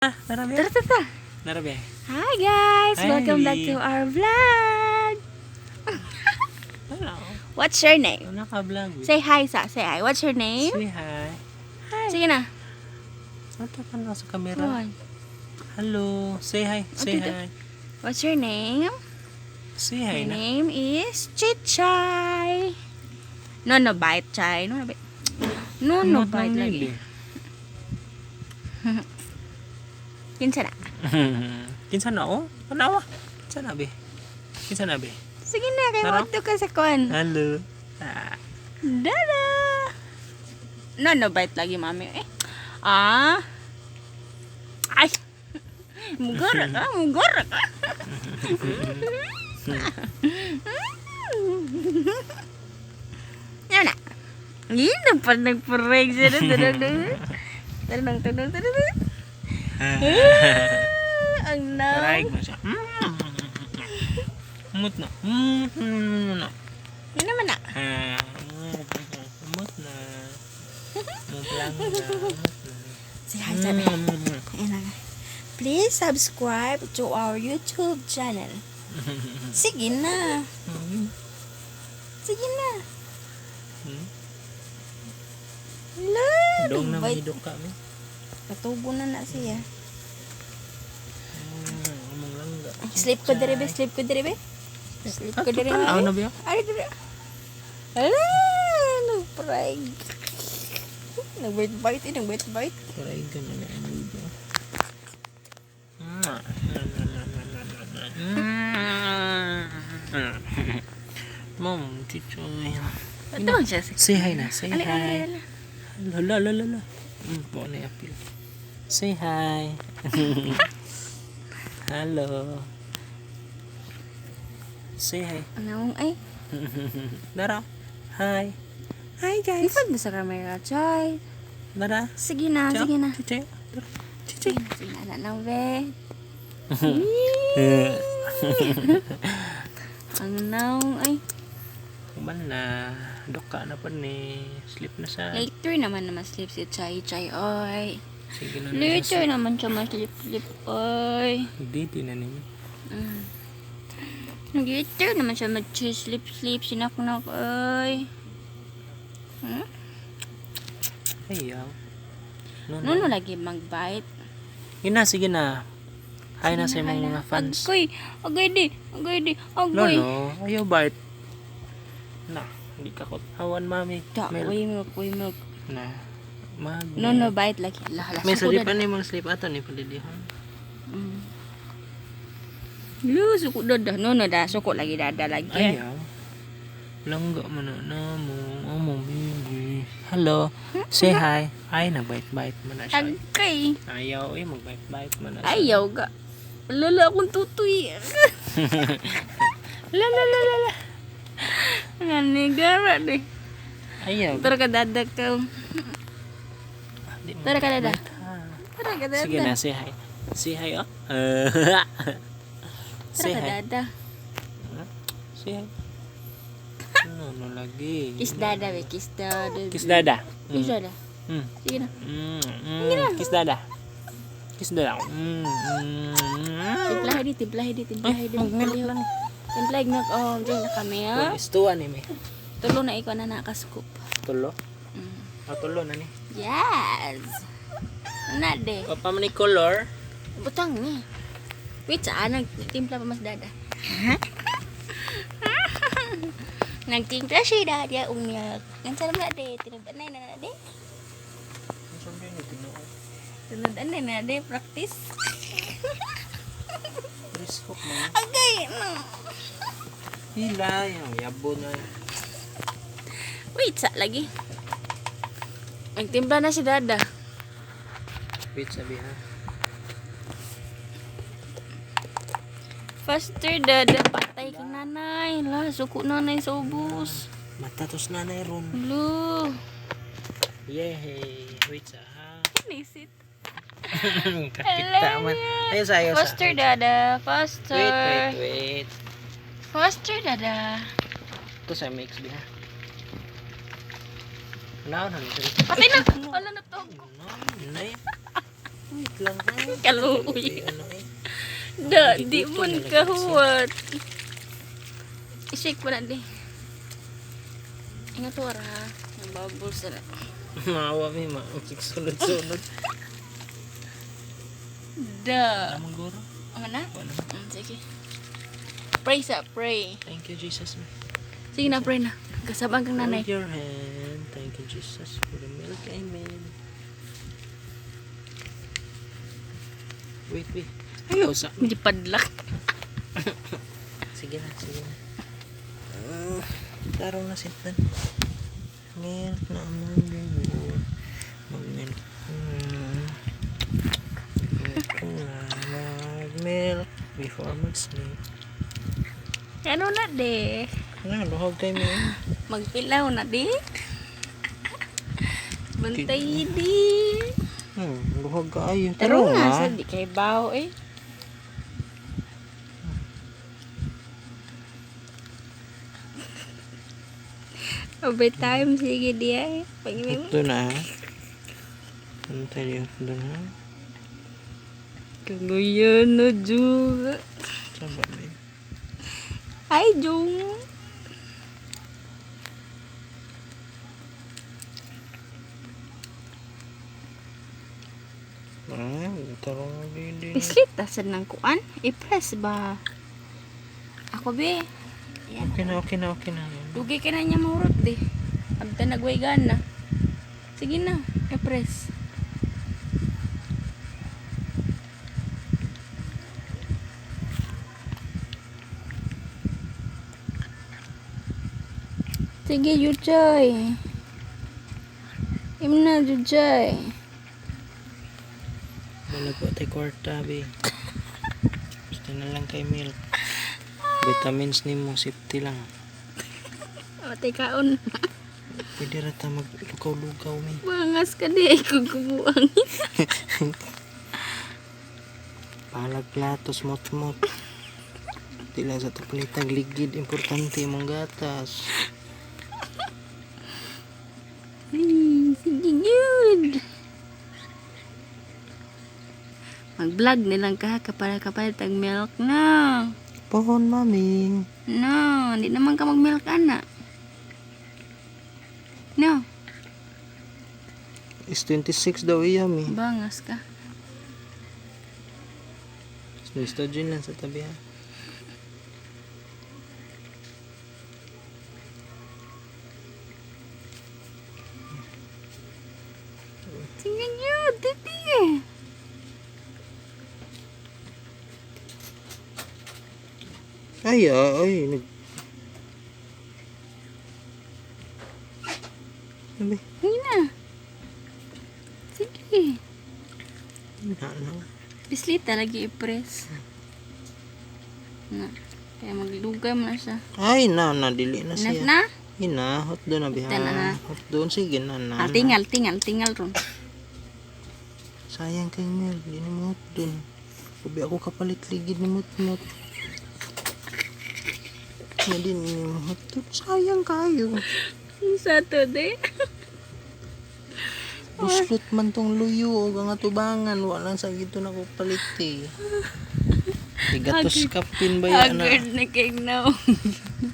Tara, be. Tara, tara, tara. Tara, be. Hi guys! Hi. Welcome back to our vlog! Wala. What's your name? Wala ka vlog, eh. Say hi sa. Say hi. What's your name? Say hi. Sige na. Ano ka na sa camera? Come on. Hello. Say hi. Say Dito. hi. What's your name? Say hi My na. name is Chichay. No, no bite, Chay. No, no bite. No, no Ano bite tang lagi. baby? Kinsa na? Kinsa na oh? Ano Kinsa na be? Kinsa na be? Sige na, kay Tara. mo ka sa kon. Hello. Ah. Dada! No, no bite lagi, mami. Eh. Ah. Ay. Mugara ka, mugara ka. Yan na. Yun na pa nagpareg siya na. Tanong, tanong, tanong. Ah, ang na. Taray mo siya. Umot na. Na. Yun naman na. Ah, umot na. Umot lang na. Umot na. Say hi, sabi. Ayan na. Please subscribe to our YouTube channel. Sige na. Sige na. Hala, Dong na nagbite. mahidok ka mi. Katubo na na siya. Among langga. Ay, sleep ko dire be, sleep ko dire be. Sleep ko dire Tanaw be. na ba? Ay, dire. Hala, nagpreg. Nag-bite-bite eh, nag-bite-bite. Taray ka na ang video. Mom, chichoy. Ito man siya. Say hi na, say Ali, ali, hi. ali. Hala, hala, hala. Po na appeal. Say hi. Hello. Say hi. Anong, ay. Dara. Hi. Hi guys. Ifad mo sa camera, Chay. Dara. Sige na, sige na. Chichoy. Dara. Chichoy. Sige na, na, be. Ang naong, ay. Kuman na. Duka na pa ni. Sleep na sa. Later naman na ma-sleep si Chay Chay, oy. Sige na na. Later naman siya ma-sleep, sleep, oy. Hindi na ninyo. Later naman siya mag-sleep, sleep, sinaknak, oy. Ayaw. No, No, no, lagi mag-bite. Yun na, sige na. Hi na sa imong mga fans. Agoy, agoy di, agoy di, No, agoy. no. Ayaw, bite. Na, hindi ka kot. Hawan, mami. Ta, Milk. way milk, way milk. Na. Mag. No, no, bite lagi. Lah, lah, May suko sleep na. pa ni mga sleep ato ni palidihon. Lu, suko dada. No, no, da, suko lagi dada lagi. Ayaw. Langga mo na na mo. Amo, baby. Hello. Say hi. Ay, nag-bite-bite mo na siya. Agay. Ayaw, eh. Mag-bite-bite mo na siya. Ayaw ga. Lala akong tutoy. La la la la la. Nanigara di. Ayaw. Tara ka dada ka. Di mo Tara ka dada. bite, ha. Tara ka dada. Sige na, say hi. Say hi, oh. Tara Say ka hi. dada. Say hi. No, no lagi. Kiss dada be, kiss dada. Kiss dada. Kiss dada. Sige na. Kiss dada. Kiss dada. Timplahe di, timplahe di, timplahe di. Mag-milk lang. Timplahe milk. Oh, drink na kami ah. Istuan ni me. Tulo na ikaw na nakascoop. Tulo. Ah, tulo na ni. Yes. Ana de. Pa man ni color. Butang ni. Wait, saan? Nagtimpla pa mas dada. Nagtimpla siya dada og milk. Ang sarap na de. Tinod-anay na na de. Tinod-anay na de. Practice. Risk hook man. Agay! No. Hila, yung yabo na. Wait, sa lagi. Nagtimpla na si dada. Wait, sabi ha. Faster dada. Patay ka nanay. La, suko nanay sa ubos. Matatos na na ron. Blue. Yay! Wait sa ha. Nisit. Kakita man. Ayun sa, ayun sa. Faster dada. Faster. Wait, wait, wait. Faster dada. Ito sa mix bi ha. Naon na nito. Patay na. Wala na to. No, nay. Wait lang ha. Kaluoy. Ano eh. Da, di man kahuwat. I-shake pa na di. Ingat wara ha. Ang bubbles na. Maawa mi ma. Sunod-sunod. Da. Amang guro. Ano na? Wala. Sige. Pray sa, pray. Thank you, Jesus. Sige na, pray na. Kasabang kang nanay. Hold your hand. Thank you, Jesus, for the milk. Amen. Wait, wait. Ayaw sa. Hindi padlak. Sige na, sige na. Tarong na sintan. Milk na among bigo. Mag-milk. Milk na. Mag-milk before mag-sleep. Ano na de? Nga, luhog kay mi. Magpilaw na di. Bantay di. Luhog ka ayo. Pero nga, sa di kay bao eh. Overtime, sige di ay. Pag-ibig mo. Ito na. Ano tayo dito na? Kaguyan na, Jung. Saan ba may? Hi, Jung. Ah, tarong na din din. Pislit, tasad ng kuan. I-press ba? Ako, be. Yan. Okay na, okay na, okay na. Dugay ka na niya mahurot, di. Abta nagwaygan na. Sige na, i-press. Sige, Juchay. Imna, Juchay. Wala po tayo kwarta, be. Basta na lang kay milk. Vitamins ni mo, safety lang. Matay kaon. Pwede ra ta maglugaw-lugaw, mi. Bangas ka di, kung kumuang. Palag platos, mot-mot. Di lang sa tapalitag ligid, importante imong gatas. Ay, sige, good. Mag-vlog nilang ka kapara kapalit ang milk na. Pohon, mami. No, hindi naman ka mag-milk, ana. No, Is 26 daw iya, mi. bangas ka. Estrogen lang sa tabi, ha. Sige, good, titi. Ay, ah, ay, nag... Sabi, Sige na. Sige. na, na. Pislit talaga i-press. Na. Kaya maglugay mo na siya. Ay, na, na, dili na Enough siya. na? Ay, na, hot doon na, biha. na, na. Hot doon, sige na, na. Ah, na. tingal, tingal, tingal ron. Sayang kay Mel, di na mo hot doon. Ubi ako kapalit ligid ni Mutmut. Na din ni mo hot doon. Sayang kayo. Sa to, de. Buslot man tong luyo o ang atubangan. Wala sa gito na ko palit eh. Tigatos kapin ba yan na? Agad na kay now.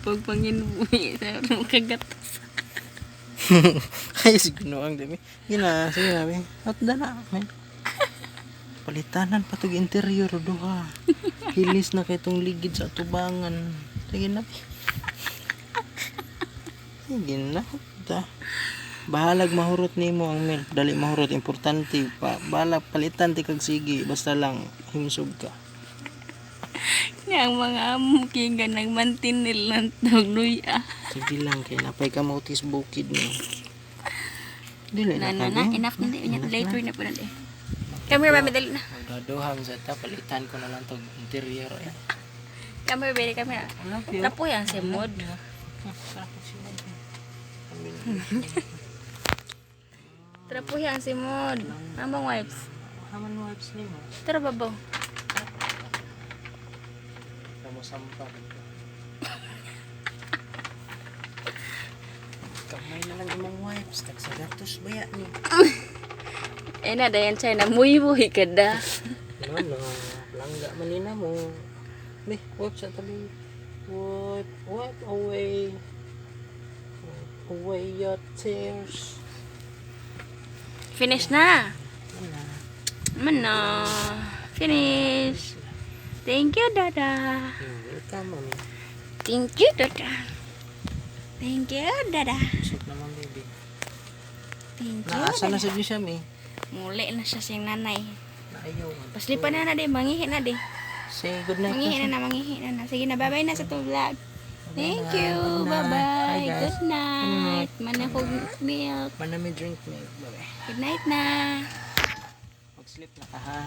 Pagpanginbuhi sa kagatas. Ay, siguro ang dami. Gina, sige na, be. Hot na na, men. Palitanan pa tog interior duha. Hilis na kay tong ligid sa atubangan. Sige na, be. Sige na, hot da. Bahalag mahurot nimo ang milk. Dali mahurot, importante pa. Bahalag palitan ti kag sige, basta lang himsog ka. Nga ang mga amo kay nga nagmantinil ng tagluya. Sige lang kay napay kamotis bukid mo. Dili Na na na na, ka. enough na di. Later na po na di. Come here, mami, dali na. Magdaduham sa ta palitan ko na lang tog interior eh. Come here, baby, come here. Tapo yan si Mod. Trapo yan si Mod. Amang wipes. Haman wipes nimo. Tara, babaw. Kamo sampa. Kamay na lang imong wipes, tagsagatos baya ni. Eh na, dayan siya na muy-muy ka da. No. Langga manina mo. Be, wipe sa tabi. Wipe, wipe away. Wipe away your tears. Finish na. Wala. Man na. Finish. Thank you, Dada. You're welcome, mommy. Thank you, Dada. Thank you, Dada. Usap naman, baby. Thank you, Naasa na Dada. sa siya, mi. Muli na siya siyang nanay. Naayaw. Paslipan na na di, mangihi na di. Say good night. Mangihi na na, mangihi na na. Sige na, bye-bye na sa itong vlog. Thank na. you. Good night. Hi, Bye-bye. guys. Good night. Manahog milk. Manami drink milk, baby. Good night na. Mag-sleep na ka, ha?